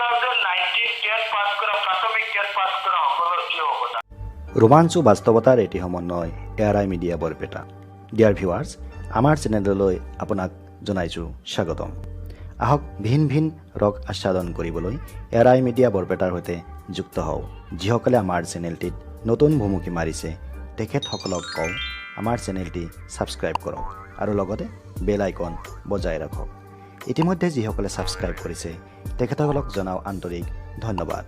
2019 TET pass কৰা, প্ৰাথমিক TET pass কৰা সকলৰ কি হ'ব? ৰোমাঞ্চো বাস্তৱতাৰ এটি সমন্বয় ARI media Barpeta. Dear viewers, আমাৰ চেনেললৈ আপোনাক জনাইছোঁ স্বাগতম। আহক ভিন ভিন ৰস আস্বাদন কৰিবলৈ এআৰআই মিডিয়া বৰপেটাৰ সৈতে যুক্ত হওঁ। যিসকলে আমাৰ চেনেলটিত নতুন ভুমুকি মাৰিছে, তেখেতসকলক কওঁ, আমাৰ চেনেলটি ছাবস্ক্ৰাইব কৰক আৰু লগতে বেল আইকন বজাই ৰাখক। ইতিমধ্যে যিসকলে ছাবস্ক্ৰাইব কৰিছে, তেখেতসকলক জনাওঁ আন্তৰিক ধন্যবাদ।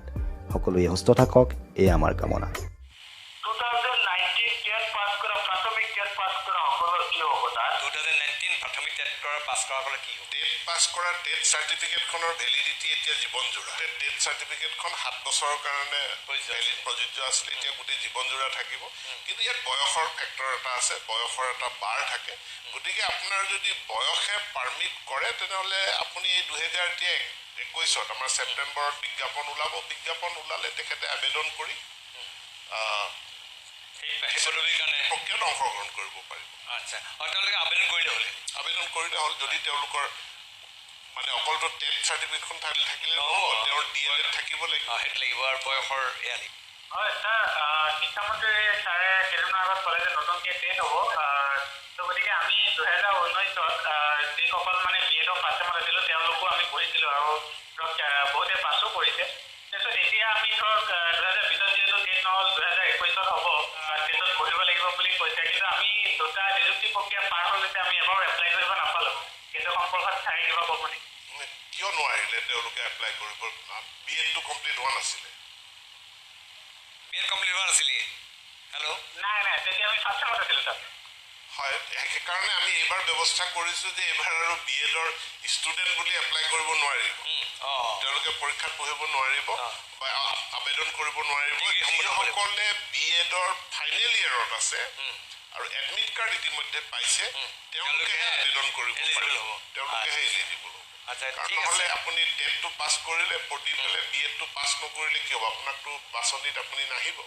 সকলোৱে সুস্থ থাকক, এয়ে আমাৰ কামনা। 2019 টেট পাছ কৰা, প্ৰাথমিক টেট পাছ কৰা সকলৰ কি হ'ব তাৰ? 2019 প্ৰাথমিক টেট কৰা পাছ কৰাসকলৰ কি হ'ব? টেট পাছ কৰা টেট চাৰ্টিফিকেটখনৰ ভেলিডিটি এতিয়া জীৱনজোৰা। টেট চাৰ্টিফিকেটখন 7 বছৰৰ কাৰণে ভেলিড প্ৰযোজ্য আছিলে, এতিয়া গোটেই জীৱনজোৰা থাকিব। কিন্তু ইয়াত বয়সৰ ফেক্টৰ এটা আছে, বয়সৰ এটা বাৰ থাকে। গতিকে আপোনাৰ যদি বয়সে পাৰ্মিট কৰে, তেনেহ'লে আপুনি এই 2000 এতিয়া 21ত আমাৰ ছেপ্টেম্বৰত বিজ্ঞাপন ওলাব। বিজ্ঞাপন ওলালে তেখেতে আবেদন কৰি সেই পদবীৰ কাৰণে প্ৰক্ৰিয়াত অংশগ্ৰহণ কৰিব পাৰিব। আচ্ছা, আৰু তেওঁলোকে আবেদন কৰিলে হ'ল? আবেদন কৰিলে হ'ল। যদি তেওঁলোকৰ মানে অকলতো টেট চাৰ্টিফিকেটখন থাকিলে নহ'ব, তেওঁৰ ডি.এল.এড থাকিব লাগিব। সেইটো লাগিব আৰু বয়সৰ এয়া লাগিব। হয় ছাৰ, শিক্ষামন্ত্ৰী ছাৰে কেইদিনমান আগত ক'লে যে নতুনকৈ টেট হ'ব। ত' গতিকে আমি 2019ত যিসকল মানে বি এডৰ ফাৰ্ষ্ট চেমত আছিলোঁ, তেওঁলোকো আমি বহিছিলোঁ আৰু ধৰক বহুতে পাছো কৰিছে। তাৰপিছত এতিয়া আমি ধৰক 2020ত যিহেতু টেট নহ'ল, 2021ত হ'ব, টেটত বহিব লাগিব বুলি কৈছে। কিন্তু আমি দুটা নিযুক্তি প্ৰক্ৰিয়া পাৰ হৈ গৈছে, আমি এবাৰো এপ্লাই কৰিব নাপালোঁ। সেইটো সম্পৰ্কত ছাৰে কিবা ক'ব নেকি? কিয় নোৱাৰিলে তেওঁলোকে এপ্লাই কৰিব? বি এডটো কমপ্লিট হোৱা নাছিলে? বি এড কমপ্লিট হোৱা নাছিলে? হেল্ল'? নাই নাই, তেতিয়া আমি ফাৰ্ষ্ট চেমত আছিলোঁ ছাৰ। হয়, সেইকাৰণে আমি এইবাৰ ব্যৱস্থা কৰিছোঁ যে এইবাৰ আৰু বি এডৰ ষ্টুডেণ্ট বুলি এপ্লাই কৰিব নোৱাৰিব, তেওঁলোকে পৰীক্ষাত বহিব নোৱাৰিব বা আবেদন কৰিব নোৱাৰিব। যিসকলে বি এডৰ ফাইনেল ইয়েৰত আছে আৰু এডমিট কাৰ্ড ইতিমধ্যে পাইছে, তেওঁলোকেহে আবেদন কৰিব পাৰিব, তেওঁলোকেহে এলিজিবল হ'ব। কাৰণ নহ'লে আপুনি টেটটো পাছ কৰিলে পঢ়ি পেলাই বি এডটো পাছ নকৰিলে কি হ'ব? আপোনাকতো বাছনিত আপুনি নাহিব।